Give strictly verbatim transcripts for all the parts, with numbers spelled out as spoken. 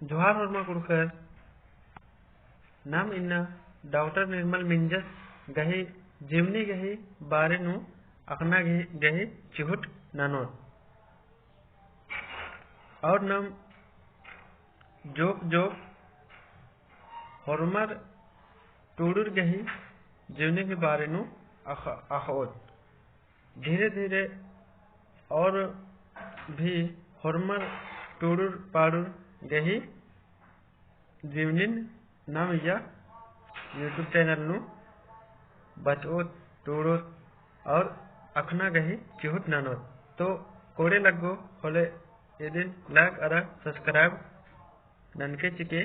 जोहार होरमा कुँड़ुख़र, नाम इन्ना डॉक्टर निर्मल मिंजस गही जीवनी गही बारे नू अख़ना गही, गही चिहुट ननोत। और नाम जोक जोक होरमर टूड़ुर गही जीवनी के बारे नू अख़-, अख़ओत। धीरे धीरे और भी होरमर टूड़ुर पाड़ुर गही जीवनिन नाम इया YouTube channel नू बचओत, टूड़ोत और अख़ना गही चिहुट ननोत। तो कोड़े लग्गो होले इदिन like अरा subscribe ननके चिके।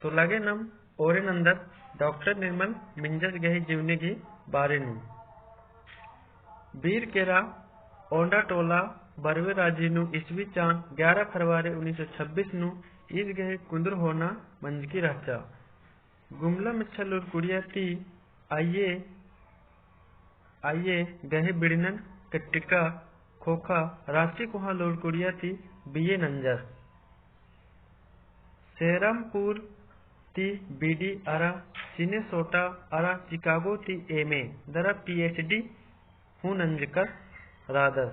तो लगे नाम ओरे नंदत डॉक्टर निर्मल मिंजस गही जीवनी गही बारे नू। बीर केरा ओंडा टोला बरवे राजी नू ईस्वी चान ग्यारह फरवरी उन्नीस सौ छब्बीस नू ईस गही कुन्दुर होना मंजकी रहचा। गुमला मिच्छा लूरकुड़िया ती आइये, आइये गही बिड़नन कट्टिका खोखा राँची कोहाँ लूरकुड़िया ती बीए नंजस। सेरामपुर ती बीडी अरा सिनेसोटा अरा चिकागो ती एमए दरा पीएचडी हूँ नंजकस रादस।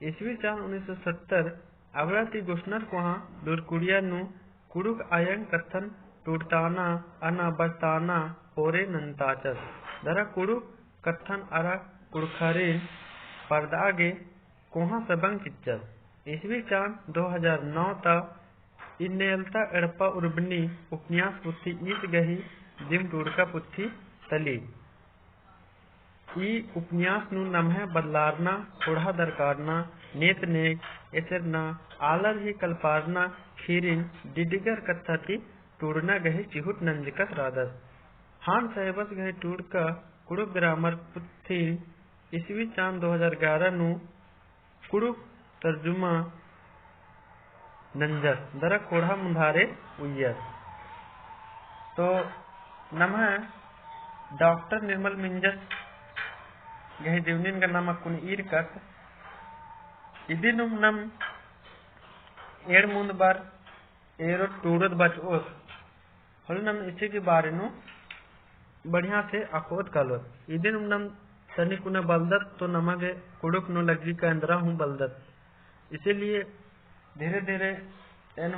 ईस्वी चान उन्नीस सौ सत्तर अबड़ा ती गोसनर कोहाँ लूरकुड़िया नू कुँड़ुख़ आयंग कत्थन टूड़ताना अना बचताना ओरे नन्ताचस। दरा कुँड़ुख़ कत्थन अरा कुँड़ुख़ारिन परदआ गे कोहाँ सबंग चिच्चस। ईस्वी चान दो हजार नौ ता इन्नेलता एड़पा उर्बनी उपन्यास पुथी ईस गही दिम टूड़का पुथी तली। ई उपन्यास नू नम्है बदलारना, खोड़हा दरकारना, नेत नेग, एसेरना, आलर ही कलपारना खीरिन डिडिगर कत्था ती टूड़ना गही चिहुट नंजकस रादस। हान साहेबस गही टूड़का कुँड़ुख़ grammar पुथी ईस्वी चान दो हजार ग्यारह नू कुँड़ुख़ तर्जुमा नंजस दरा खोड़हा मुन्धारे उइयस। तो नम्है डॉक्टर निर्मल मिंजस गही जीवनिन गा नाम अक्कुन ईरकत। इदिनुम नाम एंड़ मुन्द बार एरोत टूड़ोत बचओत होले नाम इसी के बारे नू बढ़िया से अख़ोत कालोत। इदिनुम नाम तनी कुना बलदत तो नमा गे कुँड़ुख़ नू लग्गी का एन्दरा हूँ बलदत। इसीलिए धीरे धीरे एन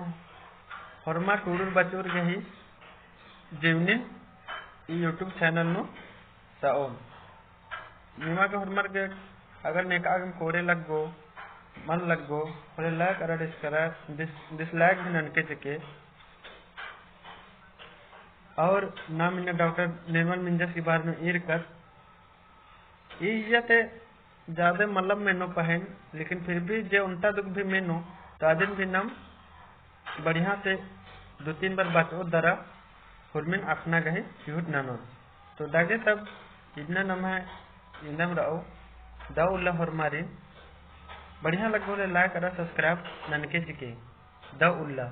होरमा टूड़ुर बचोर गही जीवनिन ई YouTube channel नू सओन। निमा गे होरमर गे अगर नेका गे कोड़े लग्गो, मल लग्गो, होले like अरा डिसकरा-, dis-, dislike भी ननके चिके। और नाम इन्ना डॉक्टर निर्मल मिंजस के बारे में ईरकत। ई इय्या ते जादे मतलब मेनो पहें, लेकिन फिर भी जे ओन्टा दुख भी मेनो, तो अदिन भी नाम बढ़िया से दो तीन बार बचओत दरा होरमिन अख़ना गही चिहुट ननोत। तो दगे तब इन्ना नम्है इन्दम रओ, दव उल्ला होरमारिन। बढ़िया लग्गो होले like अरा subscribe ननके चिके। दव उल्ला।